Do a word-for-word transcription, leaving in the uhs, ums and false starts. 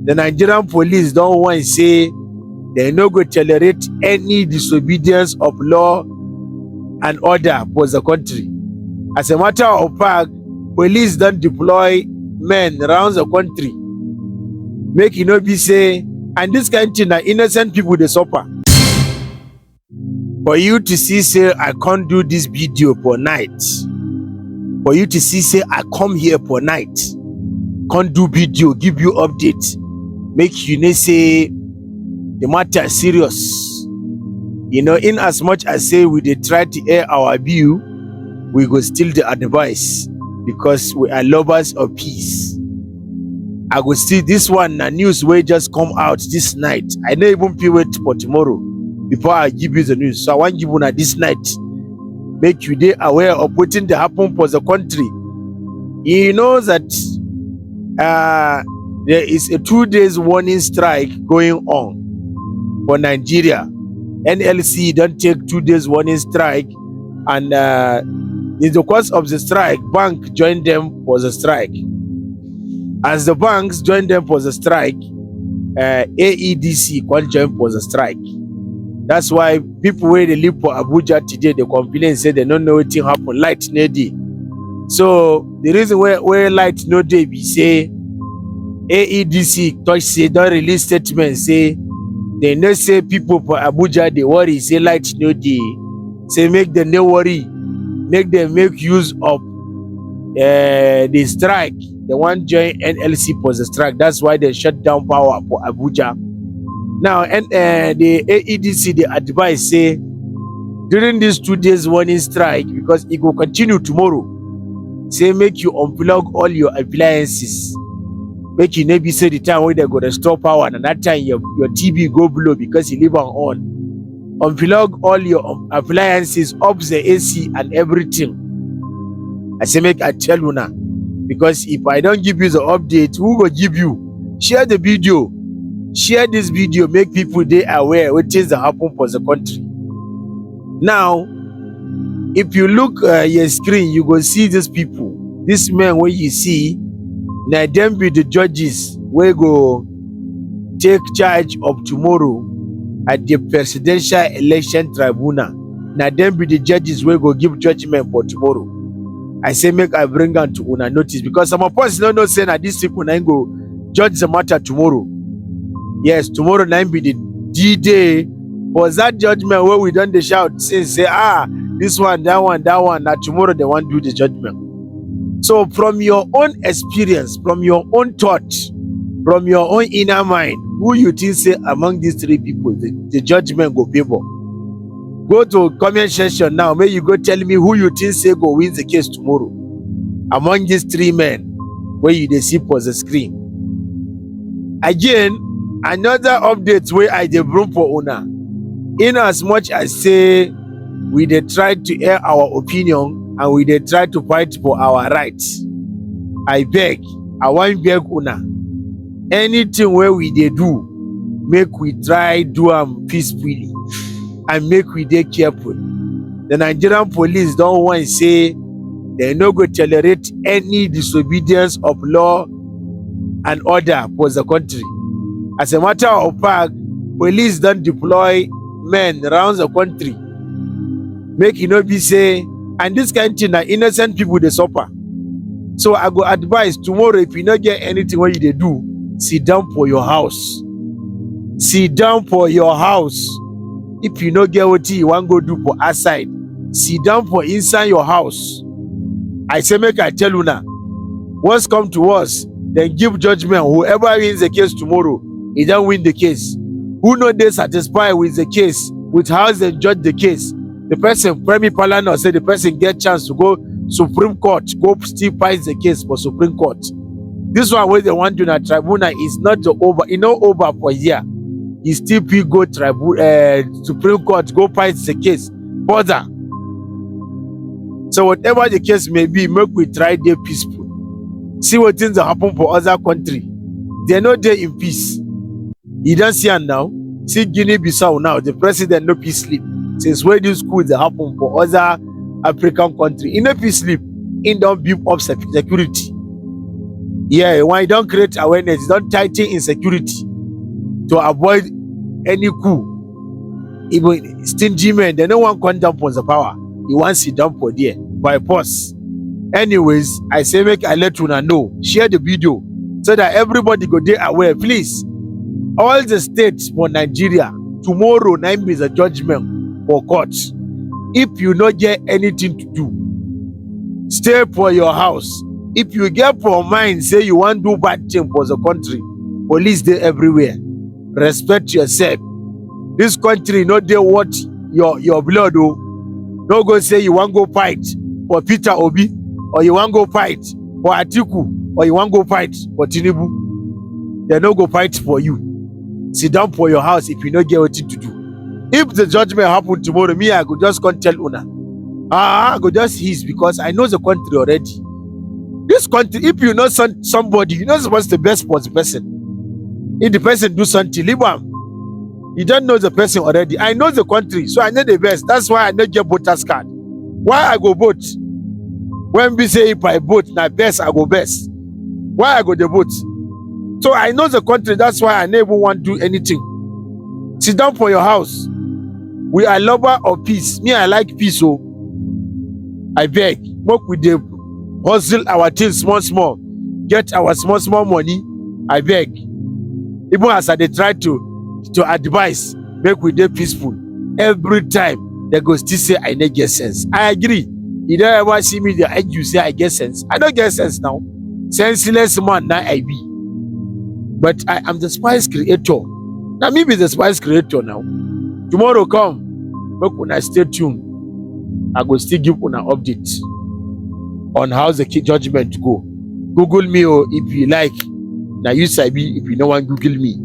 The Nigerian police don warn say they no go tolerate any disobedience of law and order for the country. As a matter of fact, police don deploy men around the country. Make e no be say, and this kind thing na innocent people dey suffer. For you to see say I can't do this video for night, for you to see say I come here for night, can't do video, give you update, make you know say the matter serious. You know, in as much as say we dey try to air our view, we go still dey advise because we are lovers of peace. I go see this one na news wey just come out this night. I no even fit wait for tomorrow before I give you the news. So I wan give una this night. Make you dey aware of wetin dey happen for the country. You know that uh, there is a two days warning strike going on for Nigeria. N L C don take two days warning strike, and uh, in the course of the strike, bank join them for the strike. As the banks join them for the strike, uh, A E D C come join for the strike. That's why people wey dey live for Abuja today dey complain say they no know wetin happen, light no dey. So the reason why, why light no dey be say A E D C talk say don release statement say they know say people for Abuja dey worry say light no dey. Say make dem no worry, make dem make use of uh, the strike. They wan join N L C for the strike. That's why they shut down power for Abuja. Now, and uh, the A E D C dey advise say during this two days warning strike, because e go continue tomorrow, say make you unplug all your appliances. Make you no be say the time wey they go restore power, na that time your, your T V go blow because you leave am on. Unplug all your um, appliances, off the A C and everything. I say make I tell una, because if I don give you the update, who go give you? Share the video. Share this video, make people dey aware wetin dey happen for the country. Now, if you look uh, your screen, you go see these people. These men wey you see, na dem be the judges wey go take charge of tomorrow at the Presidential Election Tribunal. Na dem be the judges wey go give judgment for tomorrow. I say make I bring am to una notice, because some of us no know say na these people na im go judge the matter tomorrow. Yes, tomorrow na im be the D-Day. For that judgment wey we don dey shout since, say, ah, this one, that one, that one, na tomorrow they wan do the judgment. So from your own experience, from your own thought, from your own inner mind, who you think say among these three people the, the judgment go favour? Go to comment section now, make you go tell me who you think say go win the case tomorrow among these three men wey you dey see for the screen. Again, another update wey I dey bring for una. In as much as say we dey try to air our opinion and we dey try to fight for our rights, I beg, I wan beg una, anything wey we dey do, make we try do am peacefully and make we dey careful. The Nigerian police don warn say they no go tolerate any disobedience of law and order for the country. As a matter of fact, police don deploy men around the country. Make e no be say, and this kind thing na innocent people dey suffer. So I go advise tomorrow, if you no get anything wey you dey do, sit down for your house. Sit down for your house. If you no get wetin you wan go do for outside, sit down for inside your house. I say make I tell una, worst come to worst, then give judgment. Whoever wins the case tomorrow, he don win the case. Who no dey satisfied with the case, with how they judge the case, the person, Femi Falana say the person get chance to go Supreme Court, go still fight the case for Supreme Court. This one wey they wan do na tribunal is not the over, e no over for here. E still fit go tribu- uh, Supreme Court, go fight the case further. So whatever the case may be, make we try dey peaceful. See wetin dey happen for other country. They no dey in peace. You don see am now. See Guinea Bissau now. The president no fit sleep since wey this coup dey happen for other African country. E no fit sleep. He don build up sec- security. Yeah, when you don create awareness, you don tighten insecurity to avoid any coup. Even stingy men, they no wan come down for the power. You wan sit down for there by force. Anyways, I say make I let una know. Share the video so that everybody go dey aware. Please, all the states for Nigeria, tomorrow na im be the judgment for court. If you no get anything to do, stay for your house. If you get for mind say you wan do bad thing for the country, police dey everywhere. Respect yourself. This country no dey worth your your blood o. No go say you wan go fight for Peter Obi, or you wan go fight for Atiku, or you wan go fight for Tinubu. Dem no go fight for you. Sit down for your house if you no get wetin to do. If the judgment happen tomorrow, me, I go just come tell una. Ah, I go just hiss because I know the country already. This country, if you know some, somebody, you no suppose to vex for the person. If the person do something, leave am. You don know the person already. I know the country, so I no dey vex. That's why I no get voters card. Why I go vote? When we say if I vote, na vex I go vex. Why I go dey vote? So I know the country. That's why I no even wan do anything. Sit down for your house. We are lover of peace. Me, I like peace o. I beg, make we dey hustle our things small small, get our small small money. I beg. Even as I dey try to to advise, make we dey peaceful. Every time dem go still say I no get sense. I agree. You don ever see me dey argue say I get sense? I no get sense now. Senseless man na I be. But I am the spice creator. Na me be the spice creator now. Tomorrow come, make una stay tuned. I go still give una update on how the ki- judgment go. Google me o, if you like. Na you sabi, if you no wan Google me.